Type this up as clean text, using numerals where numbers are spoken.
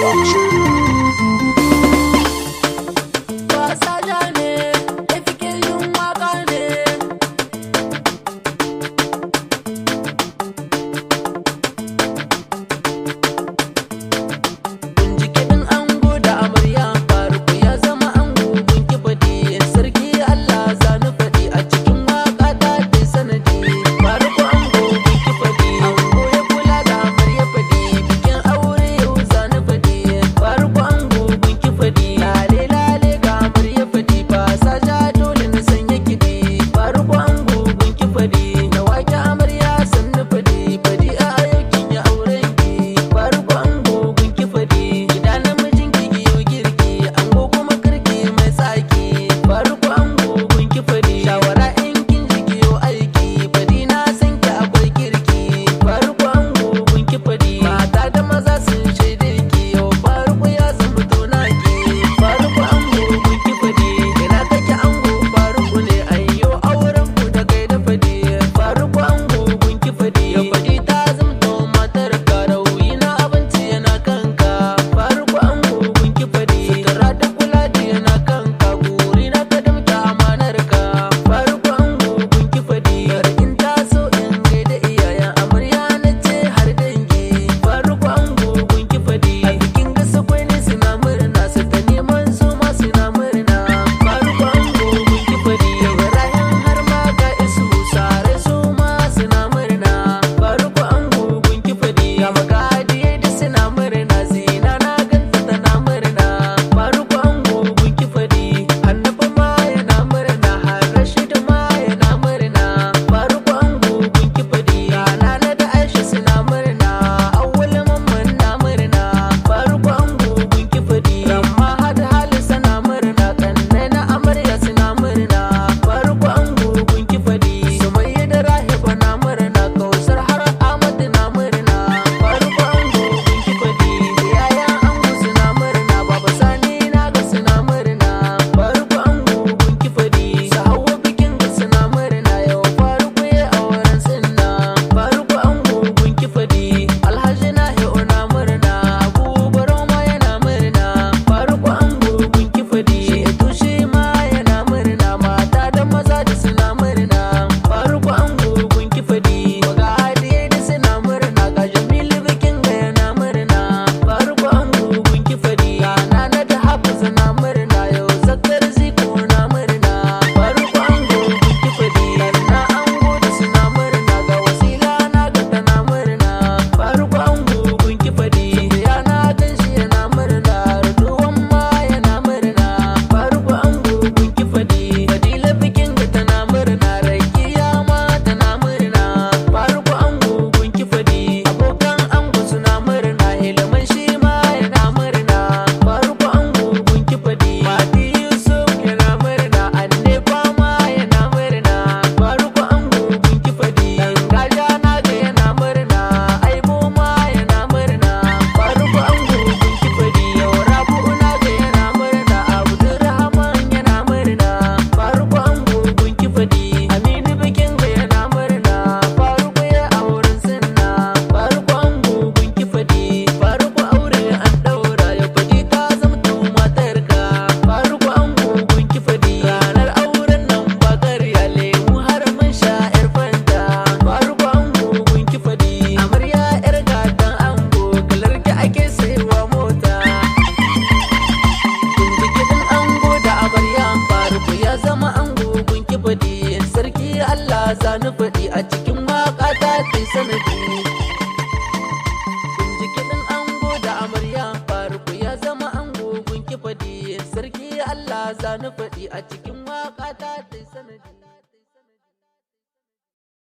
Production. Basaja ne, FK yin waka ne. Kun ji kiɗin ango da amarya, Faruku ya zama ango gunki faɗi. Sarki Allah zani faɗi a cikin waka ta ta sanadi. Faruku ango gunki faɗi, ango ya kula da amarya faɗi. Bikin aure yau zani faɗi. Faruku ango gunki faɗi, lale lale ga amarya faɗi. Basaja dole na sanya kiɗi. Faruku ango gunki faɗi, na wake amarya sannu faɗi. Faɗi a ayyukin ya auren ki. Faruku ango gunki faɗi, gida namijin ki giyo girki. Ango kuma kirki mai tsaki. Faruku ango gunki faɗi, shawara in kin ji kiyo aiki. Faɗi na san ki akwai kirki. Faruku ango gunki faɗi, mata da maza sun shaide ki. Yau Faruku ya zama tonaki. Faruku ango gunki faɗi, ina kake ango Faruku ne ayyo auren ku da kai da faɗi. Faruku ango gunki faɗi, ya faɗi ta zamto matar ka rauyi na abinci yana kanka. Faruku ango gunki faɗi, sutura da kula da yana kanka. Guri na ka damta amanar ka. Faruku ango gunki faɗi, in taso in gaida iyayen amarya na ce har dangi. Faruku ango gunki faɗi, a bikin gasa kwai ne suna murna, su ta neman su ma suna murna. Faruku ango gunki faɗi, Ibrahim har ma ga isu sare su ma suna murna. Faruku ango gunki faɗi, ga magadiyai da suna murna, zina na ganta tana murna. Faruku ango gunki faɗi, Hannafa ma yana murna, har Rashid ma yana murna. Faruku ango gunki faɗi, Nana da Aisha suna murna, Awwal mamman na murna. Faruku ango gunki faɗi, Ramma har hali sana murna, kannai na amarya suna murna. Faruku ango gunki faɗi, Sumayya da Rahiba na murna, Kausar har Ahmad na murna. Faruku ango gunki faɗi, yayan ango suna murna, Baba Sani na ga suna murna. Faruku ango gunki faɗi, su hawa bikin ga suna murna, yau Faruku ya auren sunna. Faruku ango gunki faɗi, Alhaji na na murna, Abu ma yana murna. Faruku ango gunki faɗi, Shetu shi ma yana murna, mata da maza da suna murna. Faruku ango gunki faɗi, waga hadiye da suna murna, ga Jamilu bikin ga yana murna. Faruku ango gunki faɗi, ga Nana da Hafiza na murna, yau Zakar Ziko na murna. Faruku ango gunki faɗi, na ango da suna murna, ga Wasila na ga tana murna. Faruku ango gunki faɗi, ya na gan shi yana murna, Raduwan ma yana murna. Faruku ango gunki faɗi, Fadila bikin ga tana murna, Rakiya ma tana murna. Faruku ango gunki faɗi, abokan ango suna murna, Hiliman shi ma yana murna. Faruku ango gunki faɗi, Mati Yusuf yana murna, Anne ma yana murna. Faruku ango gunki faɗi, Gaja na ga yana murna, Aibo ma yana murna. Faruku ango gunki faɗi, yau Rabu'u na ga yana murna, Abdulrahman yana murna. Faruku ango gunki faɗi, Aminu bikin ga yana murna. Faruku ya auren sunna. Faruku ango gunki faɗi, Faruku aure an ɗaura, ya faɗi ta zamto matarka. Faruku ango gunki faɗi, ranar auren nan ba karya lemu har mun sha yar fanta. Faruku ango gunki faɗi, amarya yar gatan ango, kalar ki ake saiwa mota. Kun ji kiɗin ango da amarya, Faruku ya zama ango gunki faɗi. Sarki Allah zani faɗi a cikin waka ta ta sanadi. Kun ji kiɗin ango da amarya, Faruku ya zama ango gunki faɗi. Sarki Allah zani faɗi a cikin waka ta ta sanadi.